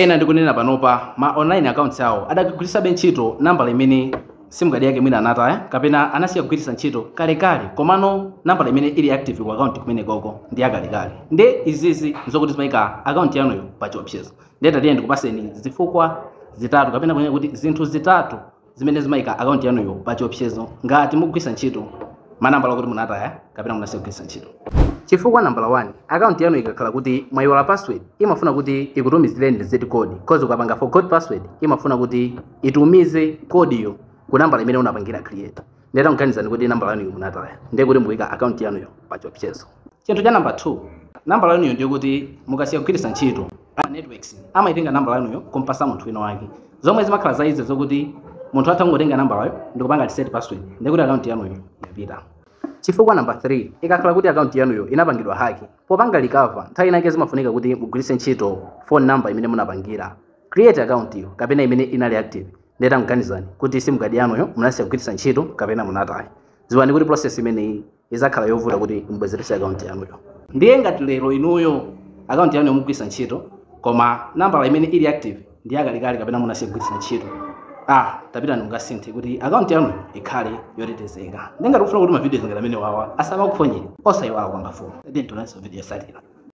Ena ndikunena panopa ma online accounts awo adakagwiritsabe ntchito nambala imene SIM card yake mwina anataya kapena anasiya kugwiritsa ntchito kalekale, komano nambala imene ili active ku account kumene koko ndi yakalekale. Nde izizi nzokuti zimayika account yanuyo pa chiopsezo. Ndiye tatiye ndikupaseni zifukwa zitatu kapena kunena kuti zinthu zitatu zimene zimayika account yanuyo pa chiopsezo ngati mukugwiritsa ntchito manambala okuti munataya kapena munasiya kugwiritsa ntchito. Chifukwa nambala 1, account yanu ikakhala kuti mwayiwala password imafuna kuti ikutumizireni reset code, cause ukapanga forgot password imafuna kuti itumize code iyo ku nambala imene unapangira create. Ndiye tamuganizani kuti nambala yanuyo munataya, ndiye kuti mukuyika account yanuyo pa chiopsezo. Chinthu cha namba 2, nambala yanuyo ndiye kuti mukasiya kugwiritsa ntchito ama networks amaitenga nambala yanuyo kumpasa munthu wina wake, zomwe zimakhala za izi zokuti munthu atha kungotenga nambalayo ndikupanga reset password, ndiye kuti account yanuyo yapita. Chifukwa namba 3, ikakhala kuti account yanuyo inapangidwa hack, popanga recover nthawi inake zimafunika kuti mugwiritse ntchito phone number imene munapangira create account iyo kapena imene inali active. Ndiye tamuganizani kuti SIM card yanuyo munasiya kugwiritsa ntchito kapena munataya, ziwani kuti process imeneyi izakhala yovuta kuti mubwezeretse account yanuyo. Ndiye ngati lero inuyo account yanuyo mugwiritsa ntchito koma nambala imene ili active ndi yakalekale kapena munasiya kugwiritsa ntchito, tapitani mukasinthe kuti account yanuyo ikhale yotetezeka. Ndiye ngati ukufuna kuti ma videos ngati amene wawa asamakuphonyere, osayiwala kupanga follow. Tiyeni tionanso video yotsatira.